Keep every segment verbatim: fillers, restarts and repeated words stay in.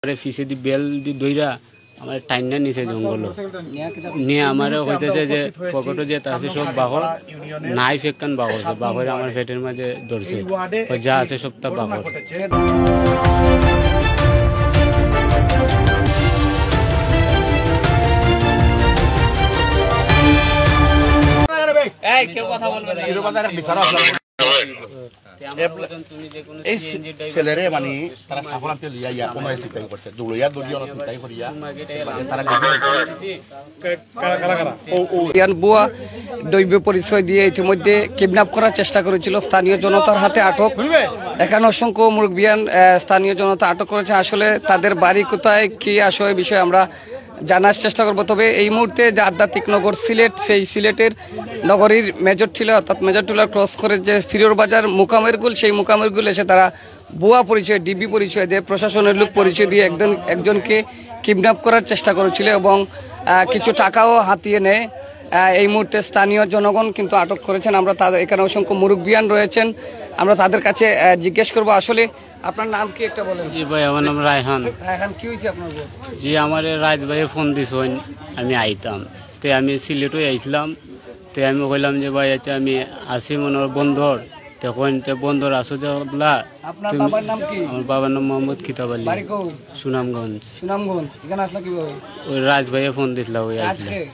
আমারে পিছেদি বেল দি ধইরা আমারে টাইন্না নিছে জঙ্গলো। নিয়া আমারে কইতেছে যে পকেটো যেতা আছে সব বার কর, নাইফ একখান বার করছে, বার কইরা আমার পেটের মাঝে ধরছে। কয়, "যা আছে সবতা বার কর।" এই কেউ কথা বলবে না। এই ছেলেরে মানে তারা সাফরানতে লইয়া ইয়া কোনো চিন্তাই করছে, দৌড়িয়া দৌড়িয়া অনেক চিন্তাই করিয়া তারা ইয়ান ভুয়া দৈব পরিচয় দিয়ে ইতিমধ্যে কিডন্যাপ করার চেষ্টা করেছিল স্থানীয় জনতার হাতে আটক। এখানে অসংখ্য মুরব্বিয়ান, আহ, স্থানীয় জনতা আটক করেছে। আসলে তাদের বাড়ি কোথায়, কি আসলে বিষয়ে আমরা জানার চেষ্টা করব। তবে এই মুহূর্তে যে আধ্যাত্মিক নগর সিলেট, সেই সিলেটের নগরীর মেজর টিলা, অর্থাৎ মেজর টিলা ক্রস করে যে ফিরোর বাজার মুকামেরগুল, সেই মুকামেরগুল এসে তারা ভুয়া পরিচয়, ডিবি পরিচয় দিয়ে, প্রশাসনের লোক পরিচয় দিয়ে একজন, একজনকে কিডন্যাপ করার চেষ্টা করেছিল এবং, আহ, কিছু টাকাও হাতিয়ে নেয়। আহ, এই মুহূর্তে স্থানীয় জনগণ কিন্তু আটক করেছেন। আমরা তাদের এখানে অসংখ্য মুরব্বিয়ান রয়েছেন, আমরা তাদের কাছে, আহ, জিজ্ঞেস করব আসলে আপনার নাম কি একটা বলেন। জি ভাই, আমার নাম রায়হান। রায়হান, কি হয়েছে আপনার বউ? জি, আমারে রাইত ভাইয়ে ফোন দিছইন, আমি আইতাম। তে আমি সিলেটও আইছিলাম। তে আমি কইলাম যে, "ভাই, আচ্ছা, আমি আছি মনে হয় বন্দর।" তে কইন, "তে বন্দর আছো যে বদলা?" আপনার তুমি বাবার নাম কি? আমার বাবার নাম মোহাম্মদ কিতাব আলী। বাড়ি কই? সুনামগঞ্জ। সুনামগঞ্জ। এখানে আসলা কিভাবে? ওই রাজ ভাইয়ে ফোন দিছিল, ওই রাজ আইছিল। কে?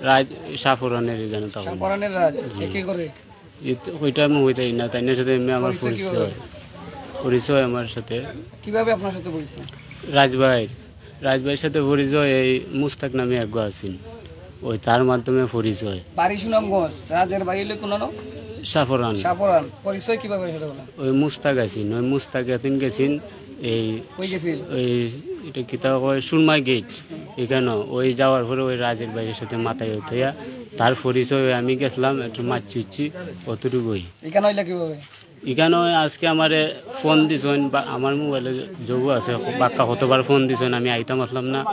রাজ শাহপরানের এখানে তখন। শাহপরানের রাজ? সে জি। কি করে? ইত-, ওইটা আমি হইতাই না, তাইনার সাথে এমনি আমার পরিচয় পরিচয়। কিভাবে? পরিচয় আমার সাথে। কিভাবে আপনার সাথে পরিচয়? রাজভাই, রাজভাইর সাথে পরিচয় এই মুস্তাক নামে এক আছিল, ওই তার মাধ্যমে পরিচয়। বাড়ি সুনামগঞ্জ, রাজের বাড়ি হইলে কোন নাম? সাফরান। সাফরান। পরিচয় কিভাবে হলো ওনার? ওই মুস্তাক আছিল, ওই মুস্তাক এদিন গেছিল এই কই গেছিল? ওই এটা কিতা কয় সুরমা গেট, এখানে ওই যাওয়ার পরে ওই রাজের ভাইয়ের সাথে মাথায় উঠাইয়া তার পরিচয় আমি গেছিলাম, একটু মাছ চুচ্ছি, অতটুকুই। এখানে হইলে কিভাবে? এখানে আজকে আমারে ফোন দিছইন, বা আমার মোবাইলে যোগ আছে, বাক্কা কতবার ফোন দিছইন, আমি আইতাম আসলাম না।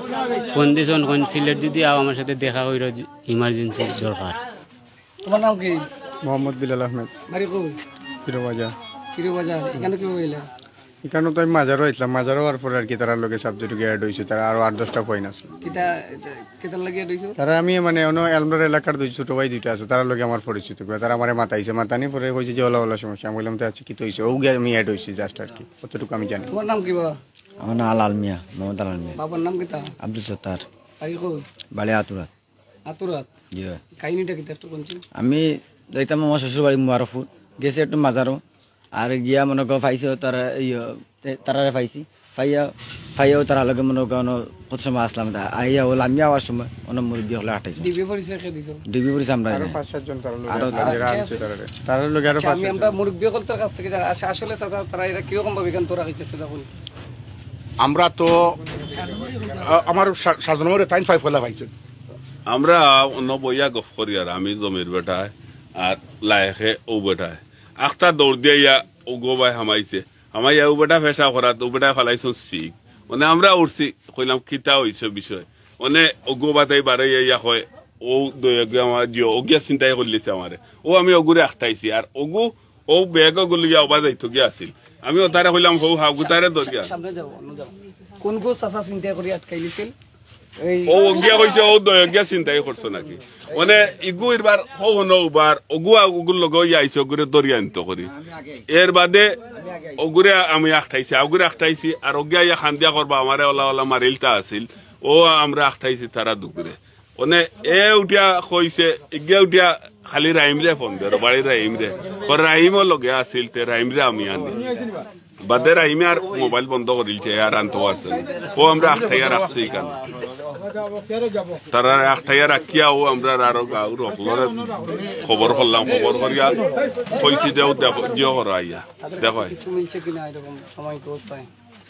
ফোন দিছইন, কইন সিলেট যদি আও আমার সাথে দেখা কইরা ইমার্জেন্সি দরকার। তোমার নাম কি? মোহাম্মদ বিলাল আহমেদ। বাড়ি কই? ফিরোবাজার। ফিরোবাজার। এখানে কিভাবে এলা? এখানে তো আমি মাজারও আইছিলাম, মাজারও হওয়ার পরে আর কি তারার লগে সাবজেক্ট গিয়ে অ্যাড হইছে, তারা আরো আট দশটা পয়েন্ট আছে। কিতা, এটা, কিতার লাগি অ্যাড হইছে? তারা আমি মানে অন্য এলমডার এলাকার দুই ছোট ভাই দুইটা আছে, তারার লগে আমার পরিচিত পুরা। তারা আমারে মাতাইছে, মাতানি পরে কইছে যে ওলা ওলা সমস্যা। আমি বললাম, "তো আচ্ছা, কি তো হইছে?" ও গিয়ে আমি অ্যাড হইছি জাস্ট আর কি, অতটুকু আমি জানি। তোমার নাম কি বাবা? আমার নাম আলাল মিয়া, মোহাম্মদ আলাল মিয়া। বাবার নাম কিতা? আব্দুল সত্তার। বাড়ি কই? বাড়ি আতুরাত। আতুরাত? জি। কাহিনীটা কিতা একটু কোন ছিল? আমি যাইতাম আমার শ্বশুর বাড়ি মুবারকপুর, গেছি একটু মাজারও, আর গিয়া মনে কর পাইছে তারা, ইয়ে, তে-, তারারে পাইছি। পাইয়া, পাইয়াও তারা লগে মনে কর অনো কত সময় আসলাম, তা আইয়া ও লামিয়া আওয়ার সময় অনো মুরব্বি হকলে আটাইছে। ডিবি পরিচয় কে দিছো? ডিবি পরিচয় আমরা আরো পাঁচ সাতজন তারা লগে আরো আছে, যারা আচ্ছা, আনছে তারা। তারা লগে আরো আচ্ছা, পাঁচ আমি সাতজন। আমরা মুরব্বি হকলতার কাছ থেকে জানা, আস-, আসলে তারা, তারা এরা কিরকম ভাবে এখান তোরা হইছে সেটা বলি। আমরা তো, আ-, আমার সা-, সাত নম্বরে টাইম ফাইভ ফেলা পাইছে। আমরা অন্য বইয়া গফ করি আর আমি জমির বেটায় আর লায়েকে ও বেটায়। আখতা দৌড় দিয়া ইয়া ও গো ভাই হামাইছে। হামাইয়া ও বেটা ফেসা করাত, ও বেটা ফালাইছন স্পিক। মানে আমরা উঠছি, কইলাম, "কিতা হইছে বিষয়?" মানে ওগু বাতাই বারে ইয়া কয়, "ও দয়গে আমার জিও, ওগিয়া চিন্তাই করলিছে আমারে।" ও আমি ওগুরে আখটাইছি, আর ওগু, ও ব্যাগ ওগুলো ইয়া ওবা যাইতো গিয়া আছিল। আমি ওতারে কইলাম, "হৌ হাগু তারে ধরিয়া।" সামনে যাও, অন্য যাও। কোন গো চাচা চিন্তা করি আটকাইলিছিল? এই ও ওগিয়া কইছে, "ও দয়গিয়া চিন্তাই করছো নাকি?" মানে ইগু এরবার হো হনো উবার, ওগু ওগুর লগে ইয়া আইছে, ওগুরে ধরিয়া আনতো করি। এর বাদে ওগুরে আমি আখটাইছি, ওগুরে আখটাইছি, আর ওগিয়া ইয়া খান্দিয়া করবা, আমারে ওলা ওলা মারিলতা আছিল। ও আমরা আখটাইছি তারা দুগুরে। মানে এ উঠিয়া কইছে, ইগিয়া উঠিয়া খালি রাহিমরে ফোন দে, বাড়ি রাহিমরে। ও রাহিমও লগে আছিল, তে রাহিমরে আমি আনি। বাদে রাহিমে আর মোবাইল বন্ধ করিলছে, আর আনতো পারছে না। ও আমরা আখটাইয়া রাখছি এখানে। তারা আখটাইয়া রাখিয়া ও আমরা আরো গাঁওর হকলরে খবর করলাম, খবর করিয়া কইছি যে, "ও দেখো, জিও করো আইয়া, দেখো।" কিছু মিলছে কিনা এরকম সময় তো চাই।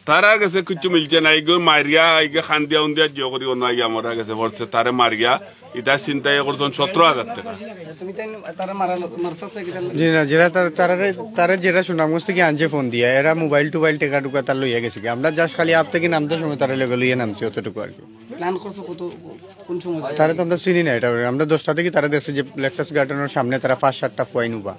তারা গেছে কিচ্ছু মিলছে না, এগো মারিয়া, এগে খান দিয়া উন দিয়া জিও করি অন্য আইয়া মরা গেছে, পড়ছে তারে মারিয়া, ইতা চিন্তাই করছেন সতেরো হাজার টাকা। তুমি তাই তারা মারা, মারতাছে কিতা? জি না, যেরা তারা, তারারে, তারে যেরা সুনামগঞ্জ থেকে আনছে ফোন দিয়া, এরা মোবাইল টোবাইল টেকা টুকা তার লইয়া গেছে কি? আমরা জাস্ট খালি আপ থেকে নামতে সময় তারা লগে লইয়া নামছি, অতটুকু আর কি। প্ল্যান করছো কত, কোন সময়? তারা তো আমরা চিনি না, এটা আমরা দশটা থেকে তারা দেখছে যে লেক্সাস গার্ডেনের সামনে তারা পাঁচ সাতটা ফুয়াইন উবা।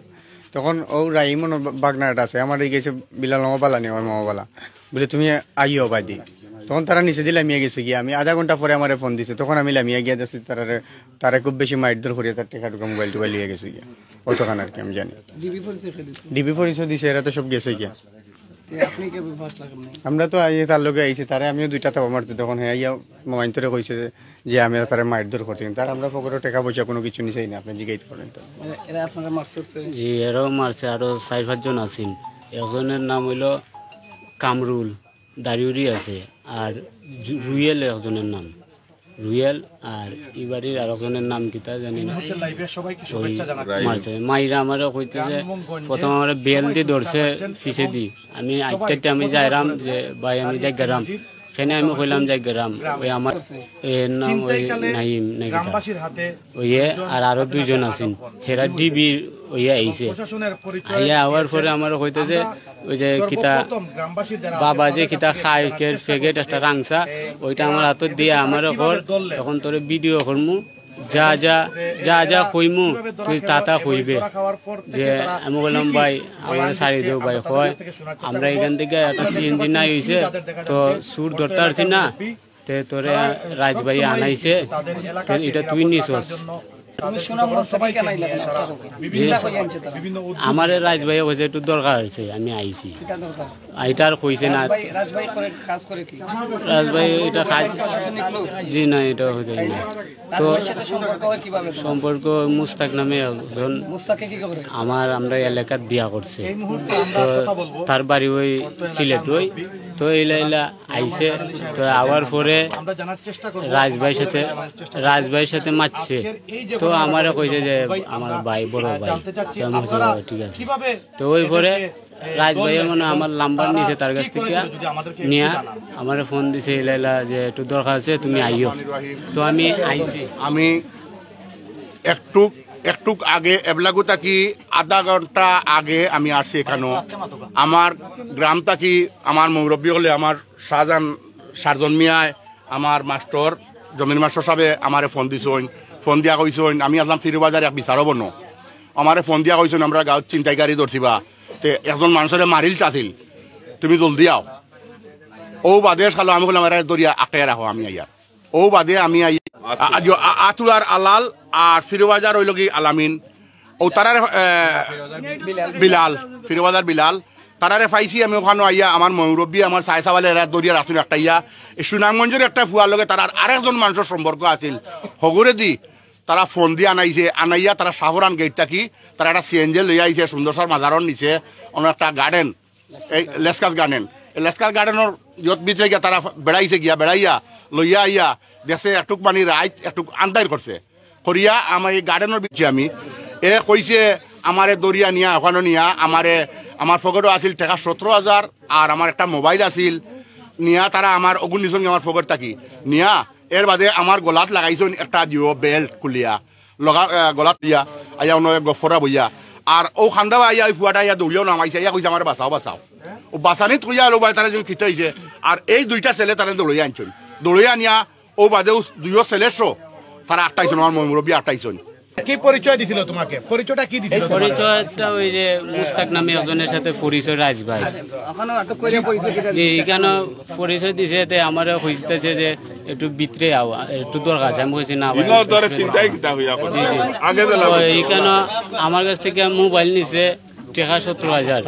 তখন ও রাহিম ওনো বা-, বাগনা এটা আছে, আমার এই গেছে বিলাল মামা বালা নেই, আমার মামা বালা। বলে, "তুমি আইও বাদি।" তখন তারা নিচেদি লামিয়া গেছে গিয়া। আমি আধা ঘন্টা পরে আমারে ফোন দিছে, তখন আমি লামিয়া গিয়া দেখছি তারারে, তারা খুব বেশি মারধর করিয়া তার টেকা টুকা মোবাইল টোবাইল লইয়া গেছে গিয়া। অতখান আর কি আমি জানি। ডিবি পরিচয় কে দিছে? ডিবি পরিচয় দিছে, এরা তো সব গেছে গিয়া। এ, আপনি কে ফার্স্ট লাগেন নাই? আমরা তো আইয়া তার লগে আইছি, তারে আমিও দুইটা থাপ্পড় মারছি, তখন হে আইয়া মামাইন্তরে কইছে যে, যে আমরা তারে মারধর করছি, কিন্তু তার আমরা পকেটো টেকা পয়সা কোনো কিছু নিছেই না, আপনি জিগাইতে পারেন তো। এরা, এরা আপনারা মারছে উঠছে? জি, এরাও মারছে, আরো চার পাঁচজন আছেন। একজনের নাম হইল কামরুল, দাড়িউড়ি আছে, আর জু-, রুয়েল একজনের নাম, রুয়েল, আর ই বাড়ির আরেকজনের নাম কিতা জানি না। ওই মারছে, মাইরা আমারে কইতে যে প্রথম আমারে বেল দি ধরছে পিছে দি, আমি আইতে আইতে আমি যাইরাম যে ভাই আমি যাইগারাম, কেনে আমি কইলাম যাইগারাম, ওই আমার এর নাম ওই নাইম নাকি কিতা। ওইয়ে আর আরো দুইজন আছেন, হেরা ডিবির ওইয়ে আইছে। আইয়া আওয়ার পরে আমারে কইতে যে ওই যে কিতা বাবা যে কিতা খায়, কের প্যাকেট একটা রাংসা, ওইটা আমার হাতত দিয়া আমারে কর, এখন তোরে ভিডিও করমু, যা যা, যা যা কইমু, তুই তা তা কইবে। যে আমি বললাম, "ভাই, আমারে ছাড়ি দেও ভাই।" কয়, "আমরা এখান থেকে একটা সিএনজি নাই হইছে, তো চুর ধরতে পারছি না, তে তোরে রাজভাই আনাইছে, তে এটা তুই নিছস।" তুমি সুনামগঞ্জ থেকে কেন আইলা কেন? আচ্ছা, ওকে। জি। কিতা কই আনছে তারা? আমারে রাজভাই কইছে, "একটু দরকার আছে, আমি আইছি।" কিতা দরকার? আর এটা আর কইছে না। রাজভাই, রাজভাই করে, কাজ করে কি? রাজভাই এটা কাজ প্রশাসনিক লোক? জি না, এটা হইতে না। তার তো ভাইয়ের সাথে সম্পর্ক হয় কিভাবে তোমার? সম্পর্ক মুস্তাক নামে একজন মুস্তাকে কি করে? আমার, আমরা এলাকাত বিয়া করছে। তো তার বাড়ি ওই সিলেট ওই। তো এইলা এইলা আইছে, তো আওয়ার পরে রাজভাইর সাথে, রাজভাইর সাথে মারছে। তো আমারে কইছে যে আমার ভাই, বড় ভাই। তো আমি কইছি, "ও, ঠিক আছে।" তো ওই পরে রাজভাইয়ে মনে হয় আমার নাম্বার নিছে তার কাছ থেকে, নিয়া আমারে ফোন দিছে, "ইলা ইলা যে একটু দরকার আছে, তুমি আইও।" তো আমি আইছি। আমি একটু, একটু আগে এবলাগু থাকি আধা ঘন্টা আগে আমি আসছি এখানো। আমার গ্রাম থাকি আমার মুরব্বি হলে আমার শাহজাহান, সারজন মিয়ায়, আমার মাস্টর, জমির মাস্টর সাহেবে আমারে ফোন দিছইন, ফোন দিয়া কইছইন, আমি আসলাম ফিরু বাজার এক বিচারো বনো। আমারে ফোন দিয়া কইছইন, "আমরা গাঁওত ছিনতাইকারী ধরছি বা, তে একজন মানুষরে মারিল চাছিল, তুমি জলদি আও।" ও বাদে খালো আমি কইলাম, "এরা ধরিয়া আটকাইয়া রাখো, আমি আইয়া।" ও বাদে আমি আই-, আ-, আ-, আ-, আতুরার আলাল আর ফিরু বাজার হইল কি আলামিন, ও তারারে, এ, বিলাল, ফিরু বাজার বিলাল, তারারে পাইছি আমি ওখানো আইয়া, আমার মুরব্বি, আমার সাই সাবালে এরা দরিয়া রাখছইন একটা ইয়া। এই সুনামগঞ্জের একটা ফুয়ার লগে তারার আরেকজন মানুষর সম্পর্ক আছিল। হগুরেদি তারা ফোন দিয়া আনাইছে, আনাইয়া তারা শাহরান গেট থাকি তারা একটা সিএনজি লইয়া আইছে, সুন্দর সর মাজারর নিচে অন্য একটা গার্ডেন, এই লেসকাস গার্ডেন, এই লেসকাস গার্ডেনর ইয়ত ভিতরে গিয়া তারা বেড়াইছে, গিয়া বেড়াইয়া লইয়া আইয়া দেখছে একটুক পানি রাইত একটুক আন্দাইর করছে, করিয়া আমার এই গার্ডেনর ভিতরে আমি, এ কইছে আমারে দরিয়া নিয়া, ওখানো নিয়া আমারে, আমার পকেটো আছিল টেকা সতেরো হাজার আর আমার একটা মোবাইল আছিল, নিয়া তারা আমার অগুন নিছইন আমার পকেট থাকি নিয়া, এর বাদে আমার গলাত লাগাইছইন একটা জিও বেল্ট খুলিয়া, লগা, আহ, গলাত দিয়া, আইয়া অন্য এক গফরা বইয়া, আর ও খান্দা আইয়া ওই ফুয়াটা আইয়া দৌড়িয়াও নামাইছে, আইয়া কইছে আমারে বাঁচাও, বাঁচাও। ও বাঁচানিত কইয়া আলো ভাই তারা যে কিতা হইছে, আর এই দুইটা ছেলে তারা দৌড়িয়া আনছইন, দৌড়িয়া আনিয়া ও বাদে ও দুইও ছেলে সহ তারা আটকাইছইন, আমার মুরব্বি আটকাইছইন। কি পরিচয় দিছিল তোমাকে? পরিচয়টা কি দিছিল তোমার? পরিচয়টা ওই যে মুস্তাক নামে একজনের সাথে পরিচয় রাজভাই। ওখানে আটক করে পরিচয় দিতে জি, এখানে পরিচয় দিছে, তে আমারে কইতেছে যে একটু ভিতরে আও, একটু দরকার আছে। আমি কইছি, "না ভাই, ইনো ধরে চিন্তাই কিতা হইয়া করছে? জি, জি।" আগে দিলাম। তো এখানে আমার কাছ থেকে মোবাইল নিছে টেকা সতেরো হাজার,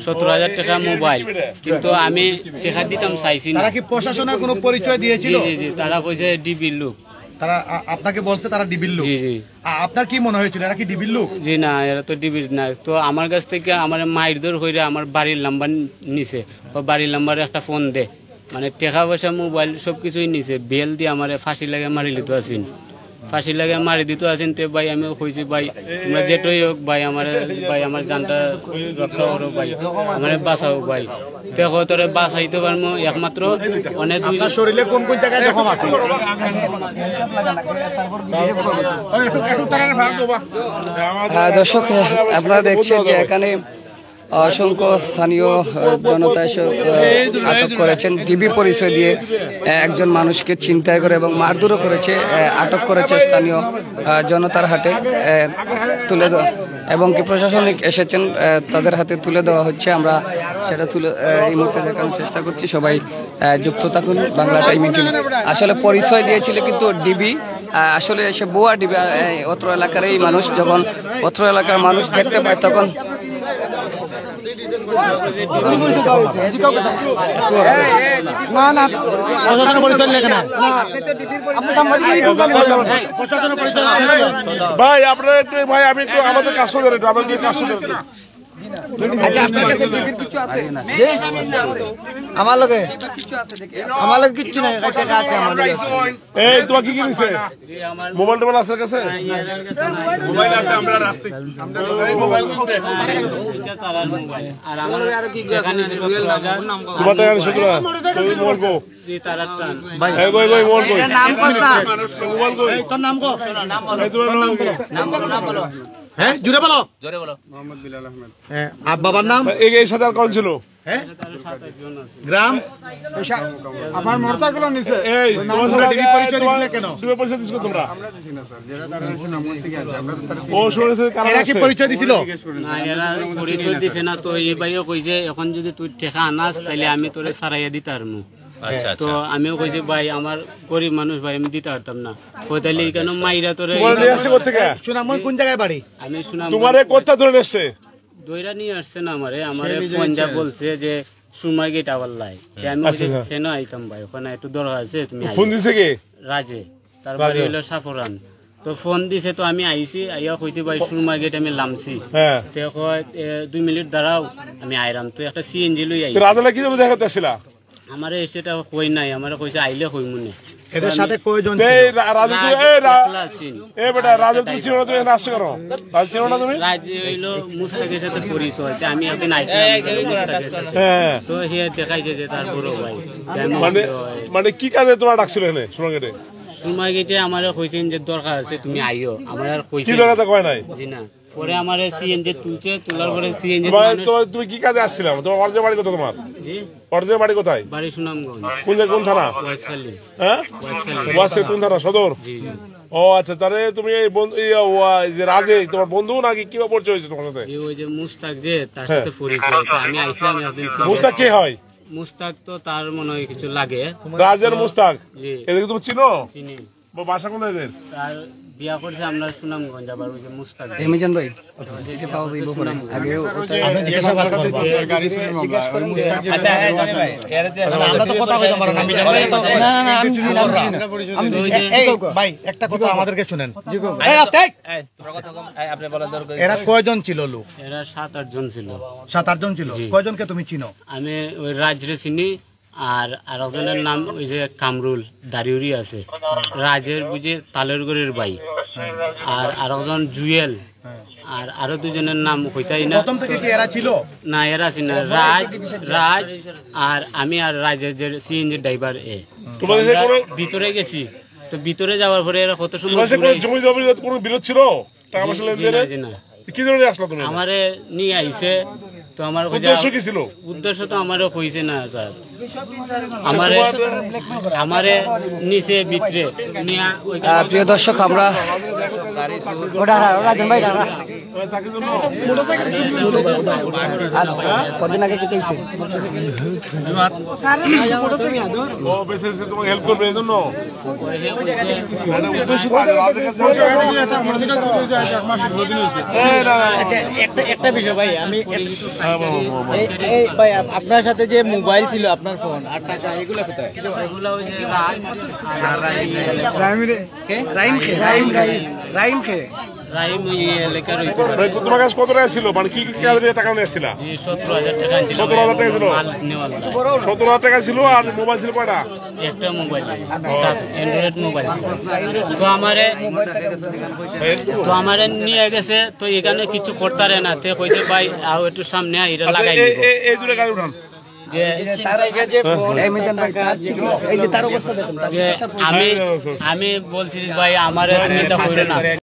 সতেরো হাজার টেকা মোবাইল, কিন্তু আমি টেকা দিতাম চাইছি না। তারা কি প্রশাসনের কোনো পরিচয় দিয়েছিল? জি, জি, জি, তারা কইছে ডিবির লোক। তারা আ-, আপনাকে বলছে তারা ডিবির লোক? জি, জি। আ-, আপনার কি মনে হয়েছিল এরা কি ডিবির লোক? জি না, এরা তো ডিবির না। তো আমার কাছ থেকে আমারে মারধর কইরা আমার বাড়ির নাম্বার নিছে। তো বাড়ির নাম্বারে একটা ফোন দে, মানে টেকা পয়সা, মোবাইল সব কিছুই নিছে। বেল দিয়ে আমারে ফাঁসি লাগে মারি লিতো আছিন, ফাঁসি লাগে মারি দিতো আছিন। তে ভাই আমি কইছি, "ভাই তোমরা যেটাই হোক ভাই, আমারে ভাই আমার জানটা রক্ষা করো ভাই, আমারে বাঁচাও ভাই।" দেখো তোরে বাঁচাইতে পারমু একমাত্র অনেক দুই আপনার শরীরে কোন কোন জায়গায় জখম আছে? একটু, একটু তাড়াতাড়ি ভাগ দেবো। হ্যাঁ, দর্শক, আপনারা দেখছেন যে এখানে অসংখ্য স্থানীয়, আহ, জনতা এসে, আহ, আটক করেছেন। ডিবি পরিচয় দিয়ে, আহ, একজন মানুষকে ছিনতাই করে এবং মারধরও করেছে, আহ, আটক করেছে স্থানীয়, আহ, জনতার হাটে, আহ, তুলে ধ-, এবং কি প্রশাসনিক এসেছেন, আহ, তাদের হাতে তুলে দেওয়া হচ্ছে। আমরা সেটা তুলে, আহ, এই মুহূর্তে দেখানোর চেষ্টা করছি। সবাই, আহ, যুক্ত থাকুন বাংলা টাইম এইটিন। আসলে পরিচয় দিয়েছিল কিন্তু ডিবি, আহ, আসলে সে ভুয়া ডিবি। আহ, এই অত্র এলাকার এই মানুষ যখন অত্র এলাকার মানুষ দেখতে পায় তখন না, না। প্রশাসনের পরিচয় লেখে না। আপনি সাংবাদিক, এই প্রোগ্রাম করতে হবে। প্রশাসনের পরিচয় লেখে না। ভাই, আপনারা একটু, ভাই, আমি একটু আমাদের কাজ করে দেন একটু, আমাদের কাজ করে দেন একটু। আচ্ছা, আপনার কাছে ডিবির কিছু আছে? জি? আমার লগে? কিছু আছে দেখি। আমার লগে কিচ্ছু নাই, একটা টাকা আছে আমার লগে। এই, তোমার কি কি নিছে? মোবাইল টোবাইল আছে কাছে? মোবাইল আছে, আমরা রাখছি। মোবাইল নিতে। এটা তারার মোবাইল। আর আমার যেখানে ছিল রাজা, তোমার টাকা নিছে তোরা? তুমি মোবাইল কো? জি, তারার টান। এই, কই, কই, মোবাইল কই? এটার নাম কস না। মোবাইল কই? এই, তোর নাম কো? এই, তোমার নাম কো? নাম বলো, নাম বলো। হ্যাঁ, জোরে বলো। জোরে বলো। মোহাম্মদ বিলাল আহমেদ। হ্যাঁ, আর বাবার নাম? এই, এই সাথে আর কয়জন ছিল? হ্যাঁ? গ্রাম? আমার মোটরসাইকেল নিছে। এই, তোমার সাথে ডিবি পরিচয় দিছিলে কেন? তুমি পরিচয় দিছো তোমরা? আমরা দিছি না, স্যার। যারা তারা সুনামগঞ্জ থেকে আসে, আমরা তো তারা ও, শুনেছে কারা এরা কি আছে? পরিচয় দিছিল? জিজ্ঞেস করেন, না, স্যার। এরা পরিচয় দিছে না, তো এই ভাইও কইছে, এখন যদি তুই টাকা আনাস, তাইলে আমি তোরে সারাইয়া দিতে পারমু। আচ্ছা, তো আচ্ছা। আমিও কইছি, "ভাই, আমার গরিব মানুষ ভাই, আমি দিতে পারতাম না।" কই, "তাইলে এখানে মাইরা তোরে।" তোমার নিয়ে আসছে কোথেকে? সুনামগঞ্জ কোন জায়গায় বাড়ি? আমি সুনাম তোমার এই কোথা ধরে নিয়ে আসছে? দইরা নিয়ে আসছে না আমারে, আমারে সে নিজে ফোন দিয়া ইচ্ছে। বলছে যে সুরমা গেট আবার লাই। তে আমি আচ্ছা, বলছি, আচ্ছা। "কেন আইতাম ভাই, ওখানে একটু দরকার আছে, তুমি আইও।" ফোন দিছে কে? রাজে, তার রাজে। বাড়ি হইলো সাফরান। তো ফোন দিছে, তো আমি আইছি, আইয়া কইছি, "ভাই, সুরমা গেট আমি লামছি।" হ্যাঁ। তে কয়, "এ, দুই মিনিট দাঁড়াও, আমি আইরাম।" তো একটা সিএনজি লই তো আইছি। রাজে কি তুমি দেখাতে আসছিলা? আমারে সেটা কই নাই, আমারে কইছে, "আইলে কইমু নে।" এদের সাথে কয়জন ছিল? এই রা-, রাজে তুমি, রাজে এই রা-, একলা আছি। এ বেটা, রাজে তুমি চিনো না, তুমি এখানে আসছো কেন? রাজে চিনো না তুমি? রাজে হইলো মুস্তাকের সাথে পরিচয়, যে আমি একদিন আইছিলাম মুস্তাকের সাথে। হ্যাঁ। তো হে দেখাইছে যে তার বড় ভাই। মানে, মানে কি কাজে তোমার ডাকছিল এখানে, সুরমা গেটে? সুরমা গেটে আমারে কইছেন যে দরকার আছে, তুমি আইও। আমার আর কইছে কি দরকার তা কয় নাই? জি না। পরে আমারে সিএনজি তুলছে, তোলার পরে সিএনজি তোমার, মানুষ তোমার, তুমি কি কাজে আসছিলাম? তোমার অরিজিনাল বাড়ি কোথায় তোমার? জি? অরিজিনাল বাড়ি কোথায়? বাড়ি সুনামগঞ্জ। কোন জায়গা, কোন থানা? ওয়াইজখালী। হ্যাঁ? ওয়াইজখালী। ওয়াইজখালী কোন থানা? সদর? জি, জি। ও আচ্ছা, তাহলে তুমি এই বন্ধু, এই, ও, এই যে রাজে, তোমার বন্ধু নাকি কিভাবে পরিচয় হয়েছে তোমার সাথে? জি, ওই যে মুস্তাক যে, তার হ্যাঁ। সাথে পরিচয়। তো আমি আইছিলাম একদিন সিলেট। মুস্তাক কে হয়? মুস্তাক তো তার মনে হয় কিছু লাগে। রাজের তো মুস্তাক? জি। এদেরকে তুমি চিনো? চিনি। বা-, বাসা কোন এদের? তার বিয়া করছে আমরা সুনামগঞ্জ, আবার ওই যে মুস্তাক। এমিজান ভাই, এটা পাওয়া যাইব পরে। আগে ওটা আপনি জিজ্ঞাসাবাদ করবেন। গাড়ি চুরির মামলা, ওই মুস্তাক যে আচ্ছা, হ্যাঁ, জানি ভাই। এরা যে আচ্ছা, আমরা তো কথা কইতাম পারলাম না, মিজান ভাই। না, না, না, আমি চিনি না, আমি চিনি না। আমরা পরিচয় আমি তো ওই যে এই, ভাই, একটা কথা আমাদেরকে শুনেন। জি, কও। এই, আস্তে। এই, তোমরা কথা কম, এই, আপনি বলার দরকার কি? এরা কয়জন ছিল লোক? এরা সাত আট জন ছিল। সাত আট জন ছিল। জি। কয়জনকে তুমি চিনো? আমি ওই রাজরে চিনি, আর আরেকজনের নাম ওই যে কামরুল, দাড়িউড়ি আছে, রাজের বুঝে তালের গড়ের ভাই, আর আরেকজন জুয়েল, আর আরো দুজনের নাম কইতাই না। প্রথম থেকে কি এরা ছিল? না, এরা ছিল না। রাজ, রাজ আর আমি আর রাজের যে সিএনজি ড্রাইভার এ। তোমাদের আমরা কোনো ভিতরে গেছি, তো ভিতরে যাওয়ার পরে এরা কত সময় তোমাদের কোনো ঘুরে জমি জমির কোনো বিরোধ ছিল? টাকা পয়সা জি, লেনদেনে? জি না, জি না। কি জন্য নিয়ে আসলো তুমি? আমারে নিয়ে আইছে, তো আমার কইছে উদ্দেশ্য কি ছিল? উদ্দেশ্য তো আমারে কইছে না, স্যার। আমারে, আমারে নিছে ভিতরে, নিয়া ওই আহ, প্রিয় দর্শক, আমরা ওটা, ওটা, ওটা, রাজন ভাই, দাঁড়া। আর কদিন আগে কি চলছে? ও, বেঁচে আছে, তোমাকে হেল্প করবে এই জন্য? আচ্ছা, একটা, একটা বিষয় ভাই, আমি এই, এই ভাই, আপ-, আপনার সাথে যে মোবাইল ছিল, আপনার ফোন আর টাকা, এগুলো কোথায়? এগুলো ওই যে রাজ, কে? রাইম খে, রাইম, রাইম, রাইম খে। রাইম ওই এলাকার ওই তো। ভাই, তোমার কাছে কত টাকা ছিল? মানে কি কি কাজে টাকা নিয়ে আসছিলা? জি, সতেরো হাজার টাকা আনছিলাম। সতেরো হাজার টাকা ছিল? মাল নেওয়ার জন্য। সতেরো হাজার টাকা ছিল আর মোবাইল ছিল কয়টা? একটা মোবাইল, টাচ অ্যান্ড্রয়েড মোবাইল ছিল। তো আমারে, তো আমারে নিয়ে গেছে, তো এখানে কিছু করতারে না। তে কইছে, "ভাই, আও একটু সামনে আয়, এটা আচ্ছা, লাগাই এই, নিব।" এই, এই দূরে গাড়ি উঠান। যে এই যে তার, এই মিজান ভাই, তার চিকিৎসা, এই যে তার অবস্থা দেখুন, তার যে চিকিৎসার পরিস্থিতি। আমি, আমি বলছি, "ভাই, আমারে তুমি এটা করো না।"